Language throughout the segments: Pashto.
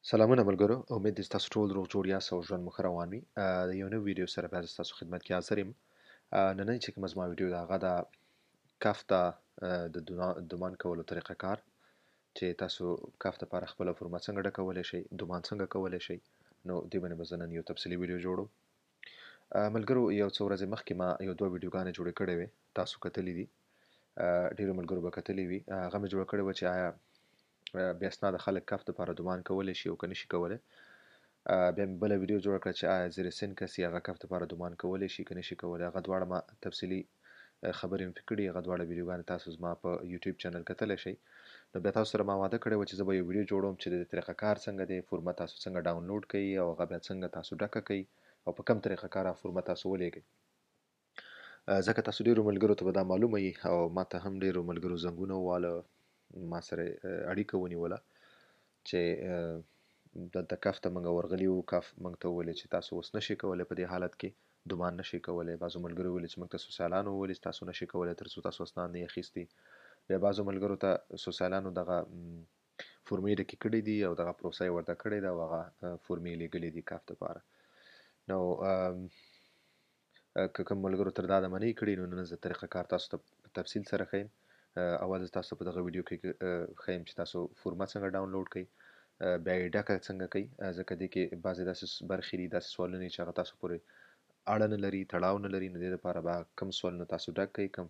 سلامونه ملګرو، امید دی تاسو ټول روغ جوړ یاست او ژوند مو ښه روان وي. د یو نوي ویډیو سره بیا زه ستاسو خدمت کې حاضر یم. نننۍ چې کومه زما ویډیو ده هغه د کف ته د دومان کولو طریقه کار، چې تاسو کف دپاره خپله فورمه څنګه ډکولی شئ، دومان څنګه کولی شئ. نو دې باندې به زه نن یو تفصیلي ویډیو جوړوم. ملګرو، یو څو ورځې مخکې ما یو دوه ویډیوګانې جوړې کړې وې، تاسو کتلې دي، ډېرو ملګرو به کتلې وي. هغه مې جوړه کړې وه چې آیا بې اسناده خلک کف دپاره دومان کولی شي او که نشي کولی. بیا مې بله ویډیو جوړه کړه چې آیا زیر سن کس هغه کف دپاره دومان کولی شي که نشي کولی. هغه دواړه ما تفصیلي خبرې مې پرې کړي، هغه دواړه ویډیوګانې تاسو زما په یوټیوب چینل کتلی شئ. نو بیا تاسو سره ما وعده کړې وه چې زه به یو ویډیو جوړوم چې د دې طریقه کار څنګه دی، فورمه تاسو څنګه ډاونلوډ کړئ او هغه بیا څنګه تاسو ډکه کړئ او په کم طریقه کار هغه فورمه تاسو ولیږئ. ځکه تاسو ډېرو ملګرو ته به دا معلومه وي او ما ته هم ډېرو ملګرو زنګونه وواله، ما سره اړیکه ونیوله چې دلته کف ته موږ ورغلي وو، کف موږ ته وویلې چې تاسو اوس نشئ کولی په دې حالت کې دومان نشئ کولی. بعضو ملګرو ویلې چې موږ ته سوسیالانو وویلې چې تاسو نشئ کولی تر څو تاسو اسناد نه یې اخیستي. بیا بعضو ملګرو ته سوسیالانو دغه فورمې ډکې کړې دي او دغه پروسه یې ورته کړې ده او هغه فورمې یې لېږلې دي کف دپاره. نو که کوم ملګرو تر دا دمه نه یې کړي، نو نن زه طریقه کار تاسو ته په تفصیل سره ښیم. اول زه تاسو په دغه ویډیو کې ښیم چې تاسو فورمه څنګه ډاونلوډ کړئ، بیا یې ډکه څنګه کړئ، ځکه دې کې بعضې داسې برخې دي، داسې سوالونه دي چې هغه تاسو پورې اړه نه لري، تړاو نه لري. نو دې لپاره به کوم سوالونه تاسو ډک کړئ، کوم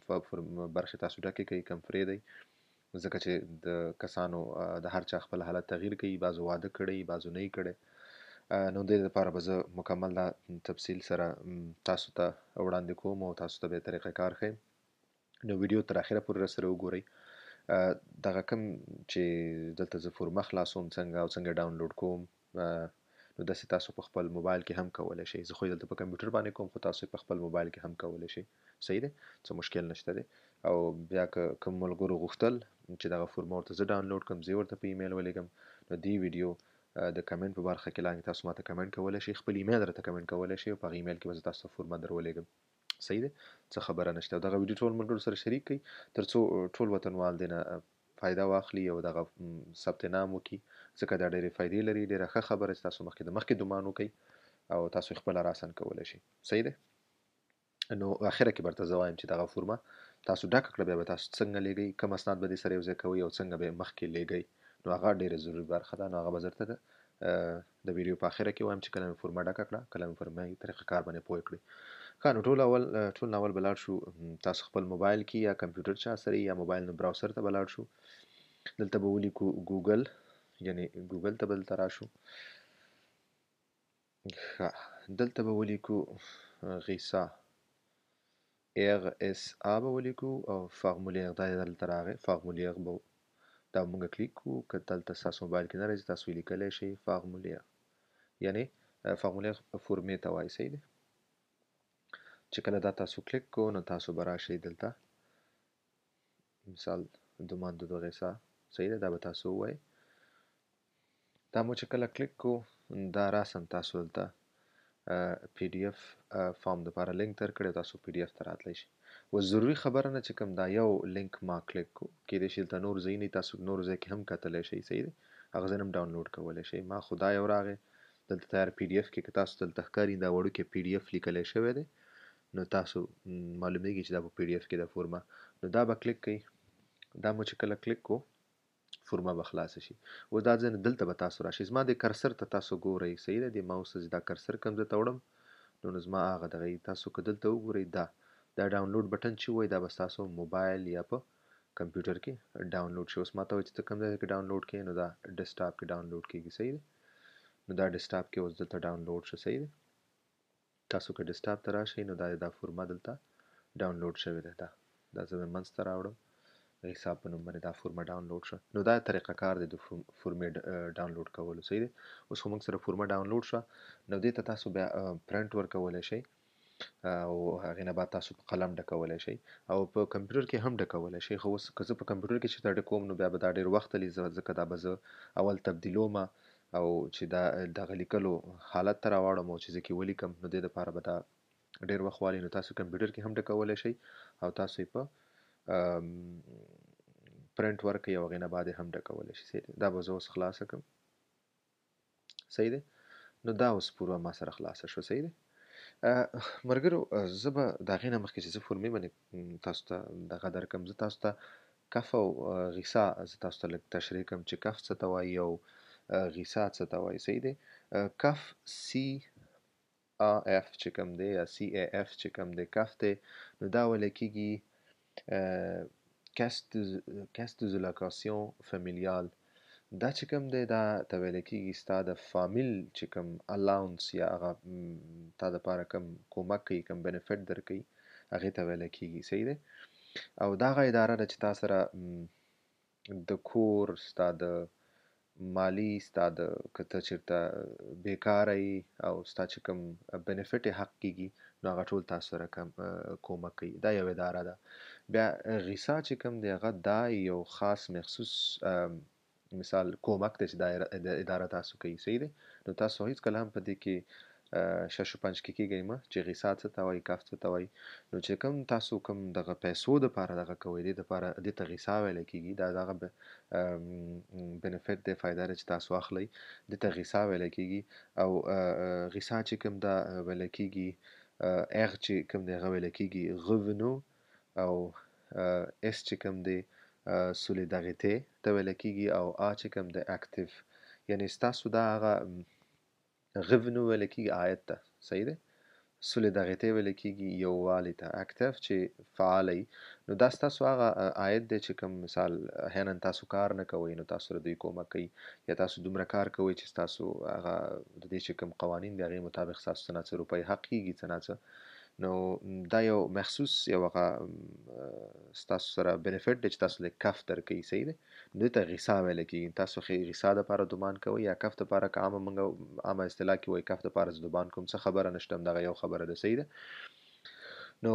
برخې تاسو ډکې کړئ، کوم پرېږدئ، ځکه چې د کسانو د هر چا خپل حالت تغییر کوي، بعضو واده کړی، بعضو نه یې کړی. نو دې لپاره به زه مکمل دا تفصیل سره تاسو ته وړاندې کوم او تاسو ته به طریقه کار ښیم. نو ویډیو تر اخره پورې راسره وګورئ. دغه کوم چې دلته زه فورمه خلاصوم څنګه او څنګه ډاونلوډ کوم، نو داسې تاسو په خپل موبایل کې هم کولی شئ. زه خو یې دلته په کمپیوټر باندې کوم، خو تاسو یې په خپل موبایل کې هم کولی شئ. صحیح دی، څه مشکل نشته دی. او بیا که کوم ملګرو غوښتل چې دغه فورمه ورته زه ډاونلوډ کړم، زه یې ورته په ایمیل ولیږم، نو دې ویډیو د کمنټ په برخه کې لاندې تاسو ماته کمنټ کولی شئ، خپل ایمیل راته کمنټ کولی شئ او په هغه ایمیل کې به زه تاسو ته فورمه در ولیږم. صحیح دی، څه خبره نشته. او دغه ویډیو ټول ملګرو سره شریک کړئ تر څو ټول وطنوال دې نه فایده واخلي او دغه ثبت نام وکړي، ځکه دا ډېرې فایدې لري. ډېره ښه خبره چې تاسو مخکې د مخکې دومان وکړئ او تاسو یې خپله راسن کولی شئ. صحیح دی، نو اخره کې به درته زه وایم چې دغه فورمه تاسو ډکه کړه، بیا به تاسو څنګه لیږئ، کوم اسناد به دې سره یو ځای کوئ او څنګه به یې مخکې لیږئ. نو هغه ډېره ضروري برخه ده. نو هغه به زه درته د ویډیو په اخره کې وایم چې کله مې فورمه ډکه کړه، کله مې فورمه طریقه کار باندې پوه کړئ. ښه، نو ټول نه اول به لاړ شو تاسو خپل موبایل کې یا کمپیوټر چا سره یا موبایل نو براوسر ته به لاړ شو. دلته به ولیکو ګوګل، یعنې ګوګل ته به دلته راشو. ښه، دلته به ولیکو غیسا، RSA به ولیکو او فارمولیر، دا دلته راغی فارمولیر به دا موږ کلیک کړو. که دلته ستاسو موبایل کې نه راځي تاسو یې لیکلی شئ فارمولیر، یعنې فارمولیر فورمې ته وایي. صحیح دی، چې کله دا تاسو کلیک کړو نو تاسو به راشئ دلته مثال دومان د غیسا. صحیح ده، دا به تاسو ووایئ. دا مو چې کله کلیک کړو دا راسم تاسو دلته پی ډي اف فارم دپاره لینک درکړی او تاسو پی ډي اف ته راتلی شئ. اوس ضروري خبره نه چې کوم دا یو لینک ما کلیک کړو، کیدای شي دلته نور ځایونه تاسو نور ځای کې هم کتلی شئ. صحیح دی، هغه ځای هم ډاونلوډ کولی شئ. ما خو دا یو راغی دلته تیار پی ډي اف کې، که تاسو دلته ښکاري دا وړوکی پی ډي اف لیکلی شوی دی، نو تاسو معلومیږي چې دا په پی ډي اف کې ده فورمه. نو دا به کلیک کړئ. دا مو چې کله کلیک کړو فورمه به خلاصه شي. اوس دا ځای نه دلته به تاسو راشئ. زما دې کرسر ته تاسو ګورئ. صحیح ده، دې ماوس ته چې دا کرسر کوم ځای ته وړم نو زما هغه دغه یي. تاسو که دلته وګورئ دا ډاونلوډ بټن چې وایي دا به ستاسو موبایل یا په کمپیوټر کې ډاونلوډ شي. اوس ما ته وایي چې ته کوم ځای کې ډاونلوډ کړې، نو دا ډیسکټاپ کې ډاونلوډ کېږي. صحیح ده، نو دا ډیسکټاپ کې اوس دلته ډاونلوډ شو. صحیح ده، تاسو که ډیسکټاپ ته راشئ نو دا فورمه دلته ډاونلوډ شوې ده. دا زه به منځ ته راوړم، حساب په نوم باندې دا فورمه ډاونلوډ شوه. نو دا طریقه کار دی د فورمې ډاونلوډ کولو. صحیح دی، اوس خو موږ سره فورمه ډاونلوډ شوه. نو دې ته تاسو بیا پرنټ ورکولی شئ او هغې نه بعد تاسو په قلم ډکولی شئ او په کمپیوټر کې هم ډکولی شئ. خو اوس که زه په کمپیوټر کې چېرته ډکوم نو بیا به دا ډېر وخت لري، ځکه دا به زه اول تبدیلوم او چې دا دغه لیکلو حالت ته راواړم او چې زه کې ولیکم، نو دې دپاره به دا ډېر وخت والي. نو تاسو کمپیوټر کې هم ډکولی شئ او تاسو یې په پرنټ ورکړئ او هغې نه بعد یې هم ډکولی شئ. دا به زه اوس خلاصه کړم. صحیح دی. نو دا اوس پوره ما سره خلاصه شوه، صحیح دی. مرګرو، زه به د هغې نه مخکې چې زه فورمې باندې تاسو ته دغه درکړم، زه تاسو ته کف او غیسا زه تاسو ته لږ تشریح کړم چې کف څه ته وایي او غیسا څه ته وایي، صحیح دی. کف سی ا اف چې کوم دی یا سی ای اف چې کوم دی کف دی، نو دا ویل کېږي caisse de allocation familiale. دا چې کوم دی دا ته ویل کېږي ستا د فامیل چې کوم الاونس یا هغه تا دپاره کوم کومک کوي، کوم بینیفټ درکوي، هغې ته ویل کېږي، صحیح دی. او دا هغه اداره ده چې تا سره د کور ستا د مالي ستا د که ته چېرته بیکاره یې او ستا چې کوم بینیفټ یې حق کېږي، نو هغه ټول تاسو سره کومک کوي. دا یو اداره ده. بیا غیسا چې کوم دی هغه دا یو خاص مخصوص مثال کومک دی چې دا اداره تاسو کوي، صحیح دی. نو تاسو هیڅکله هم په دې کې شش و پنج کې کېږئ مه چې غیسا څه ته وایي، کف څه ته وایي. نو چې کوم تاسو کوم دغه پیسو دپاره دغه کوئ، دې دپاره دې ته غیسا ویل کېږي. دا دغه بینیفټ دی، فایده ده چې تاسو اخلئ، دې ته غیسا ویل کېږي. او غیسا چې کوم دا ویل کېږي، اغ چې کوم دی هغه ویل کېږي غونو، او اس چې کوم دی سولیداریتې ته ویل کېږي، او آ چې کوم دی اکتیف، یعنې ستاسو دا هغه غونو ویل کېږي عاید ته، صحیح دی. سولیداریتې ویل کېږي یووالي ته، اکتیف چې فعال وي. نو دا ستاسو هغه عاید دی چې کوم مثال احیانا تاسو کار نه کوئ، نو تاسو سره دوی کومک کوي، یا تاسو دومره کار کوئ چې ستاسو هغه د دې چې کوم قوانین دی هغې مطابق ستاسو څه ناڅه روپۍ حق کېږي، څه ناڅه. نو دا یو مخصوص یو هغه ستاسو سره بینیفټ دی چې تاسو له کف درکوي، صحیح دی. نو دې ته غیسا ویل کېږي. تاسو غیسا دپاره دومان کوئ یا کف دپاره، که عامه موږ عامه اصطلاح کې وایي کف دپاره زه دومان کوم، څه خبره نشته، همدغه یو خبره ده، صحیح ده. نو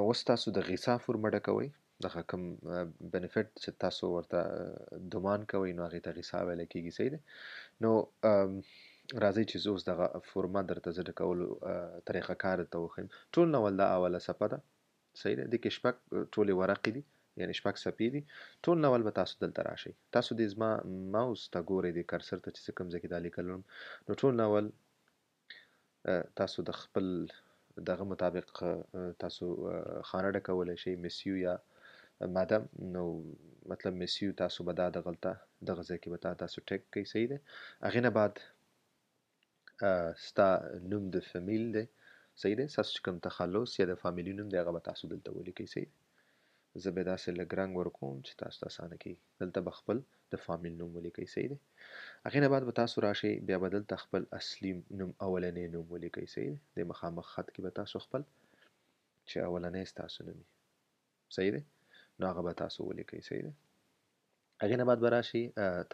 اوس تاسو د غیسا فورمه ډکوئ، دغه کوم بینیفټ چې تاسو ورته دومان کوئ، نو هغې ته غیسا ویل کېږي، صحیح ده. نو راځئ چې زه اوس دغه فورمه درته زه ډکولو طریقه کار درته وښیم. ټول نه اول دا اوله صفحه ده، صحیح ده. دې کې شپږ ټولې ورقې دي، یعنې شپږ صفحې دي. ټول نه اول به تاسو دلته راشئ، تاسو دې زما ماوس ته ګورئ، دې کرسر ته چې زه کوم ځای کې دا لیکل لرم. نو ټول نه اول تاسو د خپل دغه مطابق تاسو خانه ډکولی شئ، میسیو یا مادم. نو مطلب میسیو تاسو به دا دغلته دغه ځای کې به تاسو ټیک کړئ، صحیح دی. هغې نه بعد ستا نوم د فامیل دی، صحیح دی. ستاسو چې کوم تخلص یا د فامیلي نوم دی هغه به تاسو دلته ولیکئ، صحیح دی. زه به داسې لږ رنګ ورکوم چې تاسو ته اسانه کېږي. دلته به خپل د فامیل نوم ولیکئ، صحیح دی. هغې نه بعد به تاسو راشئ، بیا به دلته خپل اصلي نوم اولنی نوم ولیکئ، صحیح دی. د مخامخ خط کې به تاسو خپل چې اولنی ستاسو نوم وي، صحیح دی، نو هغه به تاسو ولیکئ، صحیح دی. هغې نه بعد به راشئ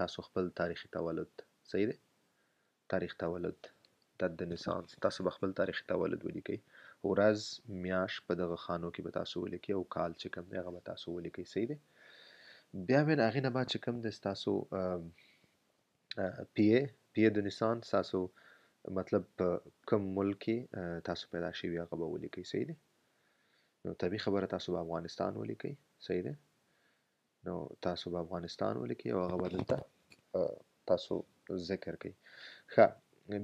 تاسو خپل تاریخي تولد، صحیح دی، تاریخ تولد دت د نسانس، تاسو به خپل تاریخ تولد ولیکئ، ورځ میاشت په دغه خانو کې به تاسو ولیکئ، او کال چې کوم دی هغه به تاسو ولیکئ، صحیح دی. بیا به هغې نه بعد چې کوم دی ستاسو پی د نسان، ستاسو مطلب په کوم ملک کې تاسو پیدا شوي هغه به ولیکئ، صحیح دی. نو طبیعي خبره تاسو به افغانستان ولیکئ، صحیح دی. نو تاسو به افغانستان ولیکئ او هغه به دلته تاسو ذکر کړئ. ښه،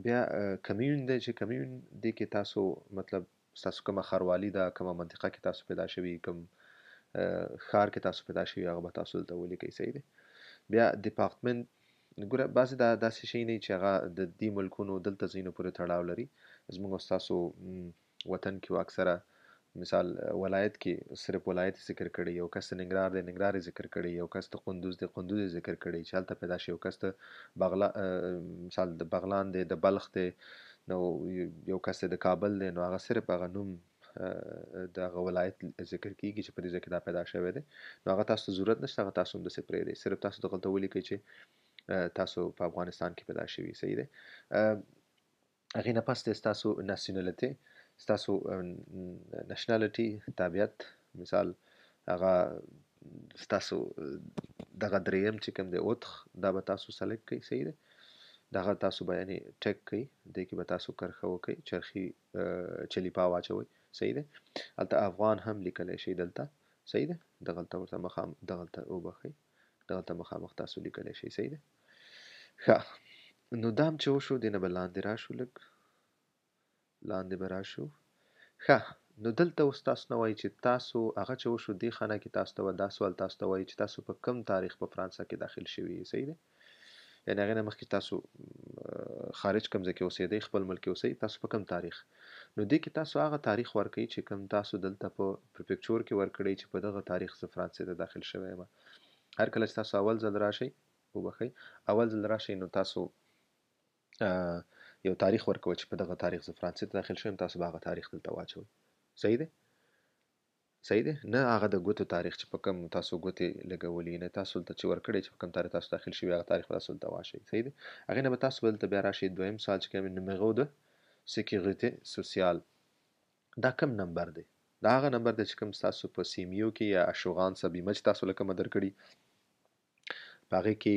بیا کمیون دی چې کمیون دې کې تاسو مطلب ستاسو کومه ښاروالي ده، کومه منطقه کې تاسو پیدا شوي، کوم ښار کې تاسو پیدا شوي، هغه به تاسو دلته ولیکئ، صحیح دی. بیا دیپارتمنت، ګوره بعضې دا داسې شی نه چې هغه د دې ملکونو دلته ځایونو پورې تړاو لري. زموږ او ستاسو وطن کې اکثره مثال ولایت کې صرف ولایت یې ذکر کړی، یو کس د ننګرهار دی ننګرهار یې ذکر کړی، یو کس د قندوز دی قندوز یې ذکر کړی چې هلته پیدا شي، یو کس د بغلا، مثال د بغلان دی د بلخ دی، نو یو کس دی د کابل دی، نو هغه صرف هغه نوم د هغه ولایت ذکر کیږي چې په دې ځای کې دا پیدا شوی دی. نو هغه تاسو ته ضرورت نشته، هغه تاسو هم داسې پرېږدئ، صرف تاسو دغلته ولیکئ چې تاسو په افغانستان کې پیدا شوي، صحیح دی. هغې نه پس دی ستاسو ناسیونالیټي، ستاسو نشنالټي، تابعیت، مثال هغه ستاسو دغه دریم چې کوم دی اوتخ، دا به تاسو سلیکټ کړئ، صحیح دی. دغه تاسو به یعنې ټیک کړئ، دې کې به تاسو کرښه وکړئ، چرخي چلیپا واچوئ، صحیح دی. هلته افغان هم لیکلی شئ دلته، صحیح دی. دغلته ورته مخام، دغلته وبخښئ، دغلته مخامخ تاسو لیکلی شئ، صحیح دی. ښه، نو دا هم چې وشو، دې نه به لاندې راشو، لږ لاندې به راشو. ښه، نو دلته اوس تاسو نه وایي چې تاسو هغه چې وشو دې خانه کې تاسو ته دا سوال تاسو ته وایي چې تاسو په کوم تاریخ په فرانسه کې داخل شوي یئ، صحیح دی؟ یعنې هغې نه مخکې تاسو خارج کوم ځای کې اوسېدئ، خپل ملک کې اوسئ، تاسو په کوم تاریخ؟ نو دې کې تاسو هغه تاریخ ورکوئ چې کوم تاسو دلته په پریفیکچور کې ورکړی چې په دغه تاریخ زه فرانسې ته داخل شوی یم. هر کله چې تاسو اول ځل راشئ، وبخښئ، اول ځل راشئ نو تاسو یو تاریخ ورکوئ چې په دغه تاریخ زه فرانسې ته داخل شوم، تاسو به هغه تاریخ دلته واچوئ، صحیح دی؟ صحیح دی؟ نه هغه د ګوتو تاریخ چې په کوم تاسو ګوتې لګولي، نه تاسو دلته چې ورکړی چې په کوم تاریخ تاسو داخل شوي هغه تاریخ به تاسو دلته واچوئ، صحیح دی؟ هغې نه به تاسو به دلته بیا راشئ دویم سوال چې کوم نومېرو د سیکیوریټي سوسیال، دا کوم نمبر دی؟ دا هغه نمبر دی چې کوم ستاسو په سیمیو کې یا اشوغان بیمه چې تاسو له کومه درکړي په هغې کې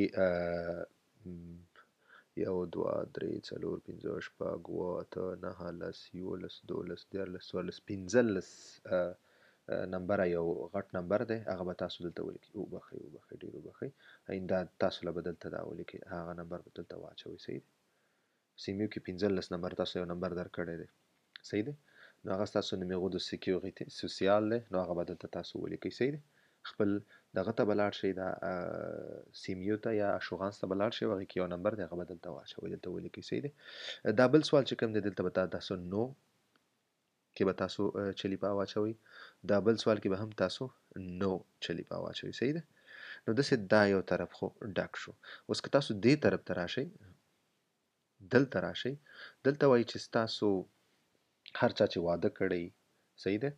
1 2 3 4 5 6 7 8 9 10 11 12 13 14 15 نمبر یو غټ نمبر دی، هغه به تاسو دلته ولیکئ. وبخښئ، وبخښئ، ډېر وبخښئ. دا تاسو له به دلته دا ولیکئ، هغه نمبر به دلته واچوئ، صحیح دی؟ سیمیو کې 15 نمبر تاسو یو نمبر درکړی دی، صحیح دی؟ نو هغه ستاسو نومېرو د سیکیوریټي سوسیال دی، نو هغه به دلته تاسو ولیکئ، صحیح دی؟ خپل دغه ته به لاړ شئ، دا سیمیو ته یا اشوغانس ته به لاړ شئ، هغې کې یو نمبر دی، هغه به دلته واچوئ، دلته ولیکئ، صحیح دی؟ دا بل سوال چې کوم دی دلته به تاسو نو کې به تاسو چلیپا واچوئ، دا بل سوال کې به هم تاسو نو چلیپا واچوئ، صحیح دی؟ نو داسې دا یو طرف خو ډک شو. اوس که تاسو دې طرف ته راشئ، دلته راشئ، دلته وایي چې ستاسو هر چا چې واده کړی، صحیح دی؟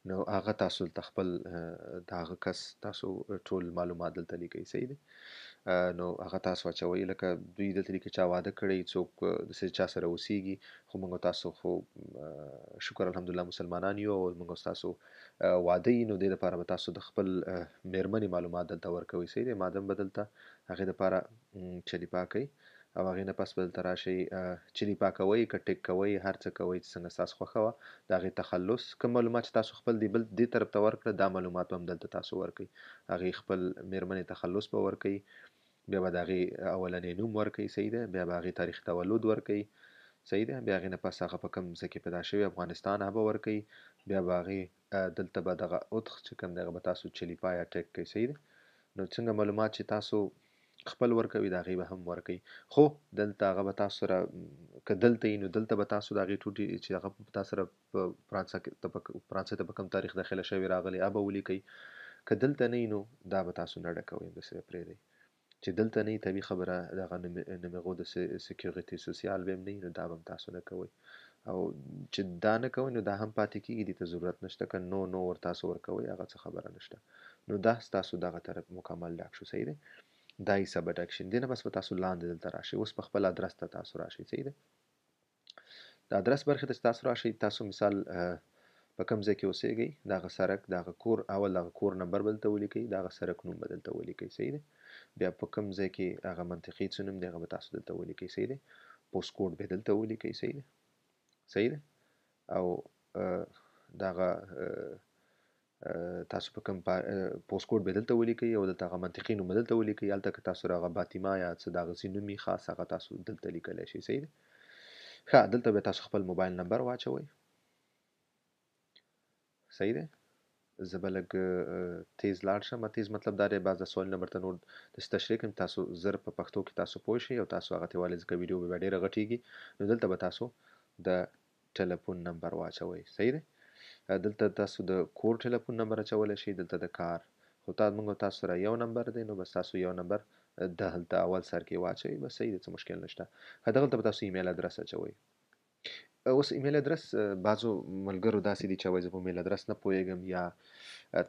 نو هغه تاسو دلته خپل د هغه کس تاسو ټول معلومات دلته لیکئ، صحیح دی؟ نو هغه تاسو اچوئ، لکه دوی دلته لیکي چا واده کړی، څوک داسې چا سره اوسیږي، خو موږ تاسو خو شکر الحمدلله مسلمانان یو او موږ تاسو واده یي، نو دې دپاره به تاسو د خپل مېرمنې معلومات دلته ورکوئ، صحیح دی؟ مادم به دلته هغې دپاره چلیپا کوي او هغې نه پس به دلته راشئ، چلیپا کوئ که ټیک کوئ، هر څه کوئ چې څنګه ستاسو خوښه وه، د هغې تخلص کوم معلومات چې تاسو خپل دی بل دې طرف ته ورکړه، دا معلومات به هم دلته تاسو ورکوئ. هغې خپل مېرمنې تخلص به ورکوئ، بیا به د هغې اولنی نوم ورکوئ، صحیح دی؟ بیا به هغې تاریخ تولد ورکوئ، صحیح دی؟ بیا هغې نه پس هغه په کوم ځای کې پیدا شوی، افغانستان، هغه به ورکوئ. بیا به هغې دلته به دغه اتخ چې کوم دی هغه به تاسو چلیپا یا ټیک کوئ، صحیح دی؟ نو څنګه معلومات چې تاسو خپل ورکوي د هغې به هم ورکوي، خو دلته هغه به تاسو سره که دلته یي نو دلته به تاسو د هغې ټوټې چې هغه په تاسو سره په فرانسه کې ته په فرانسې ته په کوم تاریخ داخله شوې راغلې هغه به ولیکئ. که دلته نه یي نو دا به تاسو نه ډکوئ، همداسې به پرېږدئ. چې دلته نه یي طبیعي خبره دغه نومېغو د سیکیوریټي سوسیال به هم نه یي، نو دا به هم تاسو نه کوئ. او چې دا نه کوئ نو دا هم پاتې کېږي، دې ته ضرورت نشته، که نو نو ور تاسو ورکوئ هغه څه خبره نشته. نو دا ستاسو دغه طرف مکمل ډک شو، صحیح دی؟ دا یې سبا ډک شي. دې نه بس به تاسو لاندې دلته راشئ، اوس په خپل ادرس ته تاسو راشئ، صحیح دی؟ د ادرس برخې ته چې تاسو راشئ، تاسو مثال په کوم ځای کې اوسېږئ، د هغه سړک، د هغه کور، اول د هغه کور نمبر به دلته ولیکئ، د هغه سړک نوم به دلته ولیکئ، صحیح دی؟ بیا په کوم ځای کې هغه منطقې څه نوم دی هغه به تاسو دلته ولیکئ، صحیح دی؟ پوسټ کوډ به دلته ولیکئ، صحیح دی؟ صحیح دی؟ او دغه تاسو په کوم پوسټ کوډ به دلته ولیکئ او دلته هغه منطقي نوم به دلته ولیکئ. هلته که تاسو هغه باطیما یا څه د هغه ځای نوم وي خاص هغه تاسو دلته لیکلی شئ، صحیح دی؟ ښه، دلته به تاسو خپل موبایل نمبر واچوئ، صحیح دی؟ زه به لږ تیز لاړ شم. تیز مطلب دا دی بعض د سوالونه ورته نور داسې تشریح کړم تاسو زر په پښتو کې تاسو پوه شئ او تاسو هغه ته والي، ځکه ویډیو به بیا ډېره غټېږي. نو دلته به تاسو د ټلیفون نمبر واچوئ، صحیح دی؟ دلته تاسو د کور ټلیفون نمبر اچولی شئ، دلته د کار، خو موږ تاسو سره یو نمبر دی، نو بس تاسو یو نمبر دلته اول سر کې واچوئ، بس صحیح دی، څه مشکل نشته. ښه، دغلته به تاسو ایمیل ادرس اچوئ. اوس ایمیل ادرس بعضو ملګرو داسې دي چې وایي زه په ایمیل ادرس نه پوهېږم یا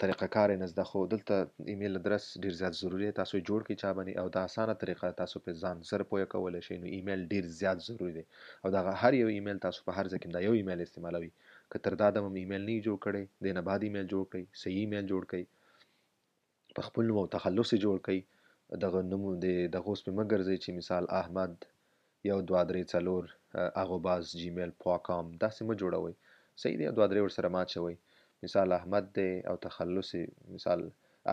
طریقه کار یې نه زده، خو دلته ایمیل ادرس ډېر زیات ضروري دی، تاسو یې جوړ کړئ چا باندې، او دا اسانه طریقه تاسو په ځان زر پوهه کولی شئ. نو ایمیل ډېر زیات ضروري دی او دغه هر یو ایمیل تاسو په هر ځای کې دا یو ایمیل استعمالوي. که تر دا دمه هم ایمیل نه یې جوړ کړی، دې نه بعد ایمیل جوړ کړئ، صحیح ایمیل جوړ کړئ، په خپل نوم او تخلص یې جوړ کړئ. دغه نوم د دغه اوس پې مه ګرځئ چې مثال احمد 1 2 3 4 اغوباز جیمیل پا کام داسې مه جوړوئ، صحیح دی؟ 2 3 ورسره مه اچوئ. مثال احمد دی او تخلص یې مثال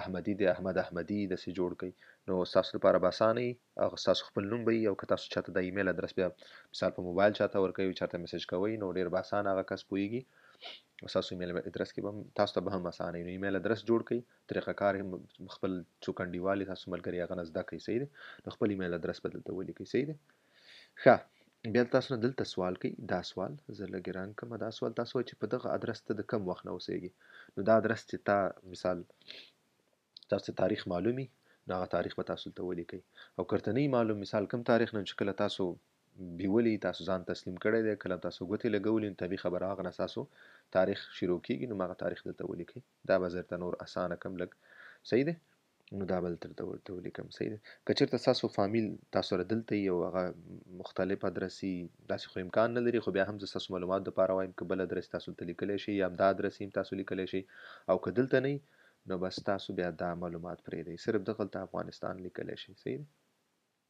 احمدي دی، احمد احمدي داسې جوړ کړئ، نو ستاسو لپاره به اسانه وي. هغه ستاسو خپل نوم به وي، او که تاسو چاته دا ایمیل ادرس بیا مثال په موبایل چاته ورکوي، چاته میسج کوئ، نو ډېر به اسانه هغه کس پوهېږي. ستاسو ایمیل ادرس کې به هم تاسو ته به هم اسانه وي. نو ایمیل ادرس جوړ کړئ، طریقه کار هم خپل څوک انډیوال تاسو ملګري هغه نه زده کړئ، صحیح دی. نو خپل ایمیل ادرس به دلته ولیکئ، صحیح دی. ښه، بیا تاسو نه دلته سوال کوي، دا سوال زه لږ رنګ کړم. دا سوال تاسو وایي چې په دغه ادرس ته د کم وخت نه اوسېږي. نو دا ادرس چې تا مثال تاسو ته تاریخ معلومي، نو هغه تاریخ به تاسو دلته ولیکئ. او که ورته نه وي معلوم، مثال کوم تاریخ نه چې کله تاسو بیولي، تاسو ځان تسلیم کړی دی، کله تاسو ګوتې لګولي، نو طبیعي خبره هغه نه ستاسو تاریخ شروع کېږي، نو هغه تاریخ دلته ولیکئ. دا به زه درته نور اسانه کړم لږ، صحیح دی. نو دا به دلته ورته ولیکم، صحیح دی. که چېرته ستاسو فامیل تاسو سره دلته وي او هغه مختلف ادرس وي، داسې خو امکان نه لري، خو بیا هم زه ستاسو معلوماتو دپاره وایم که بل ادرس تاسو دلته لیکلی شئ یا همدا ادرس هم تاسو لیکلی شئ، او که دلته نه وي نو بس تاسو بیا دا معلومات پرېږدئ، صرف دغلته افغانستان لیکلی شئ، صحیح دی.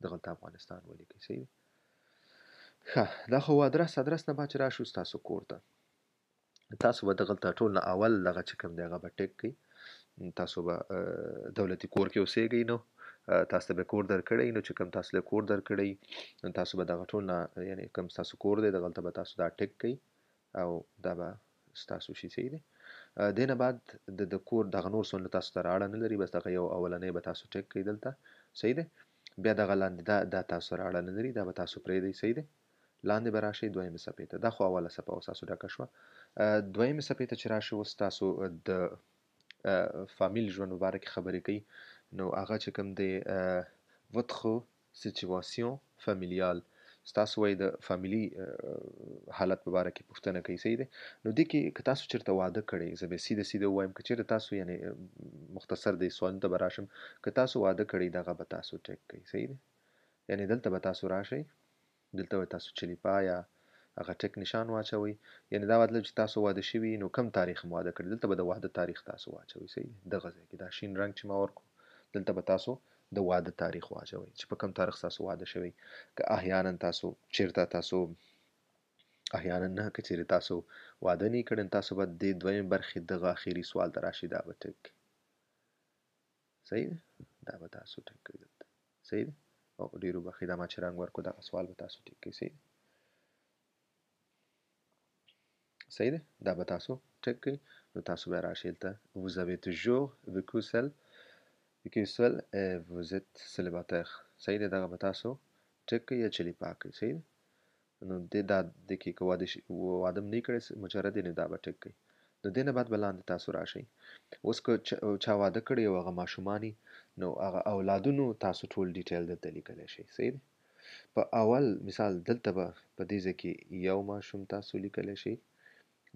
دغلته افغانستان ولیکئ، صحیح دی. ښه، دا خو ادرس، ادرس نه بعد چې راشو ستاسو کور ته، تاسو به دغلته ټول نه اول دغه چې کوم دی هغه به ټیک کړئ. تاسو به دولتي کور کې اوسېږئ، نو تاسو ته به کور درکړی، نو چې کوم تاسو له کور درکړی، نو تاسو به دغه ټول نه، یعنې کوم ستاسو کور دی دغلته به تاسو دا ټیک کړئ او دا به ستاسو شي، صحیح دی. دې نه بعد د کور دغه نور سوالونه تاسو ته راړه نه لري، بس دغه یو اولنی به تاسو ټیک کړئ دلته، صحیح دی. بیا دغه لاندې دا تاسو سره اړه نه لري، دا به تاسو پرېږدئ، صحیح دی. لاندې به راشئ دویمې صفحې ته، دا خو اوله صفحه اوس تاسو ډکه شوه. دویمې صفحې ته چې راشئ اوس تاسو د فامیل ژوند په باره کې خبرې کوي، نو هغه چې کوم دی، votre situation familiale، ستاسو وایي د فامیلي حالت په باره کې پوښتنه کوي، صحیح دی. نو دې کې که تاسو چېرته واده کړی، زه به سیده سیده ووایم، که چېرته تاسو یعنې مختصر دې سوالونو ته به راشم، که تاسو واده کړی دغه به تاسو ټیک کړئ، صحیح دی. یعنې دلته به تاسو راشئ، دلته به تاسو چلیپا یا هغه ټیک نشان واچوئ، یعنې دا مطلب چې تاسو واده شوي نو کم تاریخ مو واده کړی، دلته به د واده تاریخ تاسو واچوئ، صحیح دی. دغه ځای کې دا شین رنګ چې ما ورکړو، دلته به تاسو د واده تاریخ واچوئ چې په کم تاریخ تاسو واده شوی. که احیانا تاسو چېرته تاسو احیانا نه، که چېرې تاسو واده نه کړی، نو تاسو به دې دویمې برخې دغه اخري سوال ته راشي، دا به ټیک کړئ، صحیح دی. دا به تاسو ټیک کړئ دلته، صحیح دی. او ډېرو برخې دا ما چې رنګ ورکړو دغه سوال به تاسو ټیک کړئ، صحیح دی، صحیح دی. دا به تاسو ټیک کړئ. نو تاسو به راشئ دلته vous avez toujours vécu seul، vécu seul et vous êtes célibataire، صحیح دی. دغه به تاسو ټیک کړئ یا چلیپا کړئ، صحیح دی. نو دې دا دې کې که واده هم نه کړی، مجرد دی، نو دا به ټیک کړئ. نو دې نه بعد به لاندې تاسو راشئ. اوس که چا واده کړی او هغه ماشومان یي، نو هغه اولادونو تاسو ټول ډیټیل دلته لیکلی شئ، صحیح دی. په اول مثال دلته به په دې ځای کې یو ماشوم تاسو لیکلی شئ،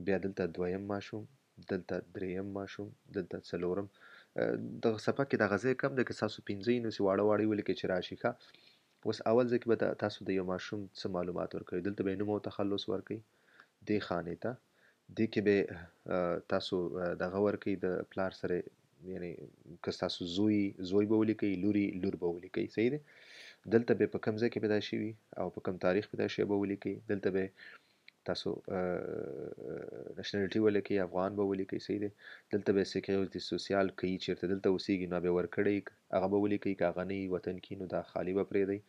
بیا دلته دویم ماشوم، دلته دریم ماشوم، دلته څلورم. دغه صفحه کې دغه ځای کم دی، که تاسو پنځه یې نو چې واړه واړه یې ولیکئ چې راشي. ښه، اوس اول ځای کې به تاسو د یو ماشوم څه معلومات ورکوئ، دلته به یې نوم او تخلص ورکوئ دې خانې ته، دې کې به تاسو دغه ورکوئ د پلار سره، یعنې که ستاسو زوی به ولیکئ، لوري لور به ولیکئ، صحیح دی. دلته به په کوم ځای کې پیدا شوي او په کوم تاریخ پیدا شوي به ولیکئ. دلته به تاسو نشنلټي ولیکئ، افغان به ولیکئ، صحیح دی. دلته به سیکیورټي سوسیال کوي، چېرته دلته اوسېږي نو به ورکړی، هغه به ولیکئ. که هغه نه وي وطن کې نو دا خالي به پرېږدئ.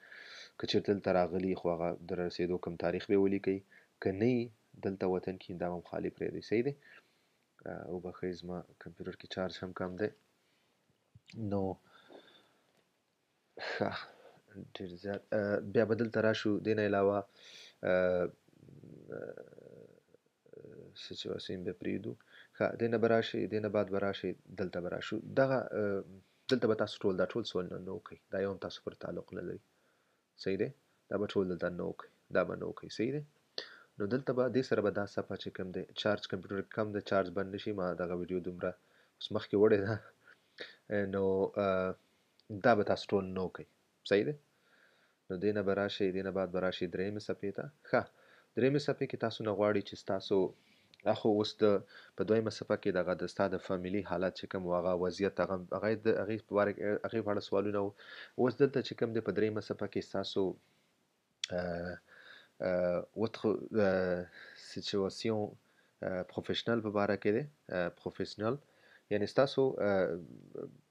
که چېرته دلته راغلي خو هغه د رسېدو کوم تاریخ به ولیکئ، که نه وي دلته وطن کې دا به هم خالي پرېږدئ، صحیح دی. وبخښئ زما کمپیوټر کې چارج هم کم دی. نو ښه ډېر زیات. بیا به دلته راشو. دې نه علاوه څه چې وسیم به پرېږدو. ښه، دې نه به راشئ، دې نه بعد به راشئ، دلته به راشو. دلته به تاسو ټول دا ټول سوالونه نو کړئ، دا یو هم تاسو پر تعلق نه لري، صحیح دی. دا به ټول دلته نو کړئ، دا به نو کړئ، صحیح دی. نو دلته به دې سره به دا صفحه چې کوم دی، چارج کمپیوټر کم دی، چارج بند نشي. ما دغه ویډیو دومره اوس مخکې وړې ده. نو دا به تاسو ټول نو کړئ، صحیح دی. نو دې نه به راشئ، دې نه بعد به راشئ درېیمې صفحې ته. ښه، درېیمې صفحې کې تاسو نه غواړي چې ستاسو اخو اوس د په دویمه صفحه کې دغه د ستا د فامیلي حالت چې کوم و، هغه وضعیت، هغه، هغه د هغې په باره کې، هغې په اړه سوالونه وو. اوس دلته چې کوم دی په درېیمه صفحه کې ستاسو، votre، situation، professionnelle په باره کې دی، professionnel، یعنی ستاسو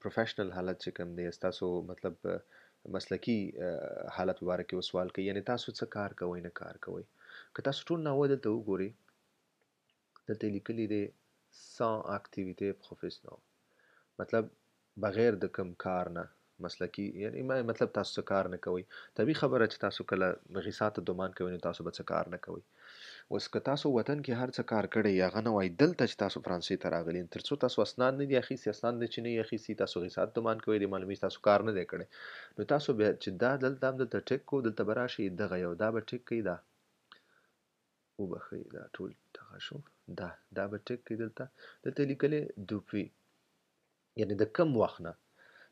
پروفیشنل حالت چې کوم دی، ستاسو مطلب مسلکي حالت په باره کې یو سوال کوي، یعنی تاسو څه کار کوئ نه کار کوئ. که تاسو ټول ناوه دلته وګورئ، دلته یې لیکلي دی sans activité professionnelle، مطلب بغیر د کوم کار نه مسلکي، یعنی مطلب تاسو څه کار نه کوئ. طبیعي خبره چې تاسو کله غیسا ته دومان کوئ نو تاسو به څه کار نه کوئ. اوس که تاسو وطن کې هر څه کار کړی هغه نه وایي، دلته چې تاسو فرانسې ته راغلي تر څو تاسو اسناد نه دي اخیستي، اسناد نه چې نه یې اخیستي تاسو غیسا ته دومان کوئ، دې معلومېږي تاسو کار نه دی کړی. نو تاسو بیا چې دا دلته هم دلته ټیک کو، دلته به راشئ دغه یو دا به ټیک کوي، دا وبخښئ دا ټول دغه شو، دا به ټیک کوي. دلته یې لیکلی دوپوي، یعنی د کم وخت نه.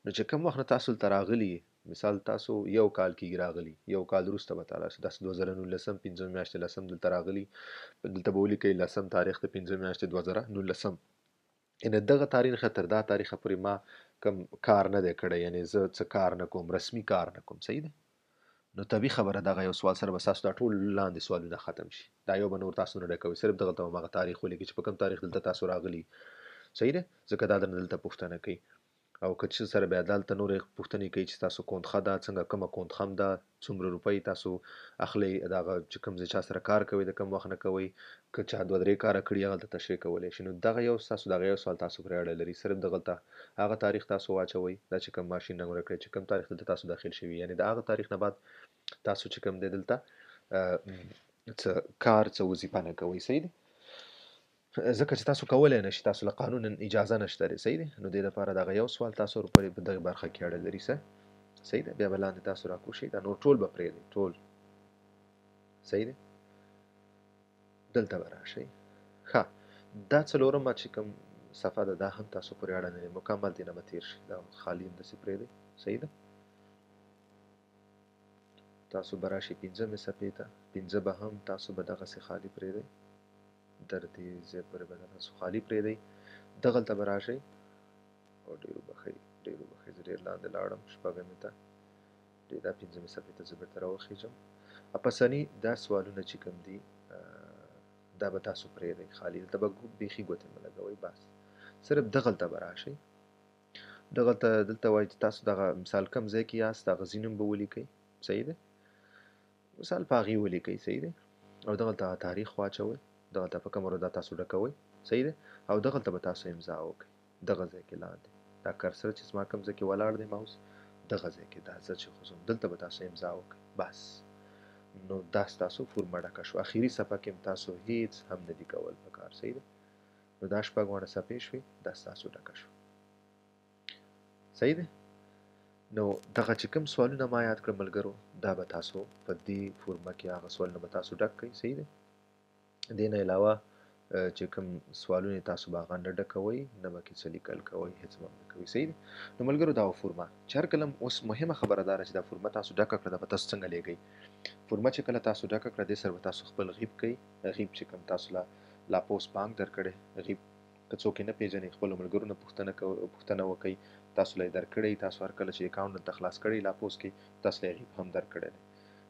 نو چې کم وخت نه تاسو دلته راغلي، مثال تاسو یو کال کېږي راغلي، یو کال وروسته به تاسو داسې دوه زره نولسم پنځم میاشتې لسم دلته راغلي، دلته به ولیکئ لسم تاریخ د پنځم میاشتې دوه زره نولسم، یعنی دغه تاریخ تر دا تاریخه پورې ما کم کار نه دی کړی، یعنی زه څه کار نه کوم، رسمي کار نه کوم. صحیح دی؟ نو طبیعي خبره دغه یو سوال سره به ستاسو دا ټول لاندې سوالونه ختم شي، دا یو به نور تاسو نه ډکوي، صرف دغلته به هماغه تاریخ ولیکئ چې په کوم تاریخ دلته تاسو راغلي. صحیح دی؟ ځکه دا درنه دلته پوښتنه کوي. او که چې سره بیا دلته نورې پوښتنې کوي چې تاسو کونتخه ده څنګه، کومه کونتخه هم ده، څومره روپۍ تاسو اخلئ، دغه چې کوم ځای چا سره کار کوئ د کوم وخت نه کوئ، که چا دوه درې کاره کړي هغه دلته تشریح کولی شي. نو دغه یو ستاسو دغه یو سوال تاسو پرې اړه لري، صرف دغلته هغه تاریخ تاسو واچوئ، دا چې کوم ماشین رنګ ورکړی چې کوم تاریخ دلته تاسو داخل شوي، یعنې د هغه تاریخ نه بعد تاسو چې کوم دی دلته څه کار څه وظیفه نه کوئ. صحیح دی؟ ځکه چې تاسو کولی نه شئ، تاسو له قانون اجازه نشته دی. صحیح دی؟ نو دې لپاره دغه یو سوال تاسو ورپورې په دغه برخه کې اړه لري. صحیح دی؟ بیا به لاندې تاسو راکوشئ، دا نور ټول به پرېږدئ ټول. صحیح دی؟ دلته به راشئ. ښه، دا څلورمه چې کوم صفحه ده دا هم تاسو پورې اړه لري، مکمل دې نه به تېر شي، دا خالي همداسې پرېږدئ. صحیح ده؟ تاسو به راشئ پنځمې صفحې ته، پنځه به هم تاسو به دغسې خالي پرېږدئ، در دې ځای پورې به تاسو خالي پرېږدئ. دغلته به راشئ او ډېر وبخښئ، ډېر وبخښئ، زه ډېر لاندې لاړم شپږمې ته، ډېر دا پنځمې صفحې ته زه بېرته راوخېژم. اپسني دا سوالونه چې کوم دي دا به تاسو پرېږدئ خالي، دلته به بیخي ګوتې مه لګوئ، بس صرف دغلته به راشئ. دغلته دلته وایي چې تاسو دغه مثال کوم ځای کې یاست دغه ځای نوم به ولیکئ. صحیح دی؟ مثال په هغې ولیکئ. صحیح دی؟ او دغلته هغه تاریخ واچوئ، دغلته په کومه ورځ دا تاسو ډکوئ. صحیح دی؟ او دغلته به تاسو امضا وکړئ، دغه ځای کې لاندې دا کرسر چې زما کوم ځای کې ولاړ دی ماوس، دغه ځای کې دا زه چې خوځوم دلته به تاسو امضا وکړئ. بس نو دا ستاسو فورمه ډکه شوه. اخري صفحه کې هم تاسو هیڅ هم نه دي کول په کار. صحیح دی؟ نو دا شپږ واړه صفحې شوې، دا ستاسو ډکه شوه. صحیح دی؟ نو دغه چې کوم سوالونه ما یاد کړل ملګرو، دا به تاسو په دې فورمه کې هغه سوالونه به تاسو ډک کړئ. صحیح دی؟ دې نه علاوه چې کوم سوالونه تاسو به هغه نه ډکوئ، نه به کې څه لیکل کوئ، هېڅ به هم نه کوئ. صحیح دی؟ نو ملګرو دا فورمه چې هر کله اوس مهمه خبره دا ده چې دا فورمه تاسو ډکه کړه، دا به تاسو څنګه لېږئ؟ فورمه چې کله تاسو ډکه کړه، دې سره به تاسو خپل غیب کوئ. غیب چې کوم تاسو لا پوسټ بانک درکړی، غیب که څوک یې نه پېژنئ خپلو ملګرو نه پوښتنه وکړئ، تاسو له یې درکړی. تاسو هر کله چې اکاونټ دلته خلاص کړئ لا پوسټ کې، تاسو له یې غیب هم درکړی دی.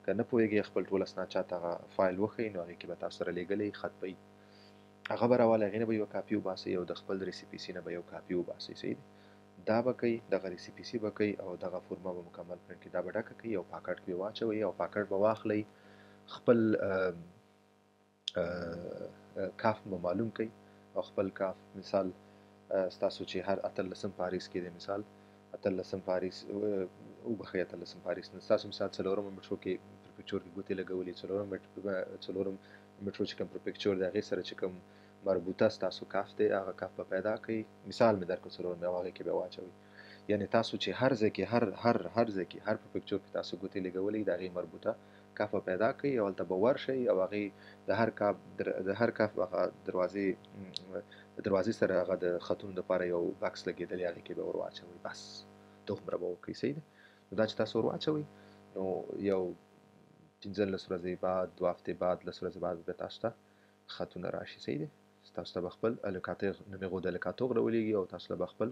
که نه پوهېږئ خپل ټول اسناد چاته هغه فایل وښیئ، نو هغې کې به تاسو سره لېږلی خط به وي، هغه به راواله، هغې نه به یوه کاپي وباسئ او د خپل ریسیپیسي نه به یو کاپي وباسئ. صحیح دی؟ دا به کوئ، دغه ریسیپیسي به کوئ او دغه فورمه به مکمل پرنټ کړئ، دا به ډکه کړئ او پاکټ کې به واچوئ او پاکټ به واخلئ، خپل کاف به معلوم کړئ او خپل کاف مثال ستاسو چې هر اتلسم پاریس کې دی، مثال اتلسم پاریس وبخښئ، اتلسم پاریس نه ستاسو مثال څلورمه مټرو کې پرفیکچور کې ګوتې لګولې، څلورم مټرو چې کوم پرفیکچور دی هغې سره چې کوم مربوطه ستاسو کاف دی هغه کاف به پیدا کړئ. مثال مې درکړ څلورم او هغې کې به واچوئ. یعنې تاسو چې هر ځای کې هر ځای کې هر پرفیکچور کې تاسو ګوتې لګولې د هغې مربوطه کاف به پیدا کړئ او هلته به ورشئ او هغې د هر کاف هغه دروازې سره هغه د خطونو دپاره یو بکس لګېدلی هغې کې به ور واچوئ. بس دومره به وکړئ. صحیح دی؟ نو دا چې تاسو ور واچوئ نو یو پنځلس ورځې بعد، دوه هفتې بعد، لس ورځې بعد به تاسو ته خطونه راشي. صحیح دی؟ تاسو ته به خپل الکاتیغ نومې غو د الکاتوغ راولېږي او تاسو له به خپل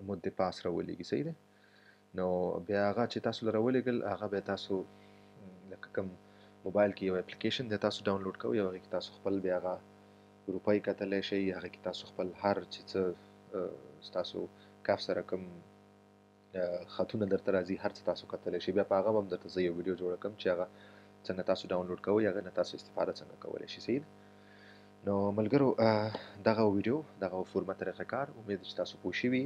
مد پاس راولېږي. صحیح دی؟ نو بیا هغه چې تاسو له راولېږل هغه بیا تاسو لکه کوم موبایل کې یو اپلیکیشن دی تاسو ډاونلوډ کوئ او هغې کې تاسو خپل بیا هغه روپۍ کتلی شئ، هغې کې تاسو خپل هر چې څه ستاسو کف سره کوم خطونه درته راځي، هر څه تاسو کتلی شئ. بیا په هغه به هم درته زه یو ویډیو جوړه کړم چې هغه څنګه تاسو ډاونلوډ کوئ، هغه نه تاسو استفاده څنګه کولی شئ. صحیح ده؟ نو ملګرو، دغه ویډیو، دغه فورمه طریقه کار، امید چې تاسو پوه شوي.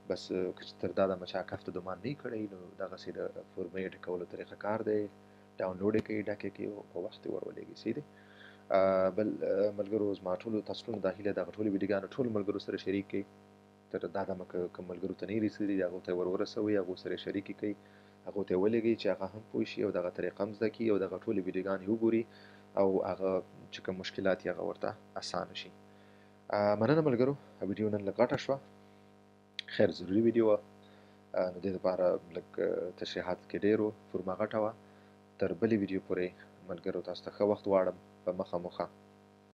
بس که چې تر دا دمه چا کف ته دومان نه کړی، نو دغسې د فورمې ډکولو طریقه کار دی، ډاونلوډ یې کړئ، ډک یې کړئ او په وخت یې ور ولېږئ. صحیح دی؟ بل ملګرو، زما ټولو تاسو ټولو دا هیله، دغه ټولې ویډیوګانو ټولو ملګرو سره شریک کړئ. تر دا دمه که کوم ملګرو ته نه رسېدلي، هغو ته یې ور ورسوئ، هغو سره یې شریکې کړئ، هغو ته یې ولېږئ چې هغه هم پوه شي او دغه طریقه هم زده کړي او دغه ټولې ویډیوګانې وګوري او هغه چې کوم مشکلات یې هغه ورته اسانه شي. مننه ملګرو، ویډیو نن لږ غټه شوه، خیر ضروري ویډیو وه، نو دې لپاره لږ تشریحات کې ډېر و، فورمه غټه وه. تر بلې ویډیو پورې ملګرو تاسو ته ښه وخت غواړم. په مخه مو ښه.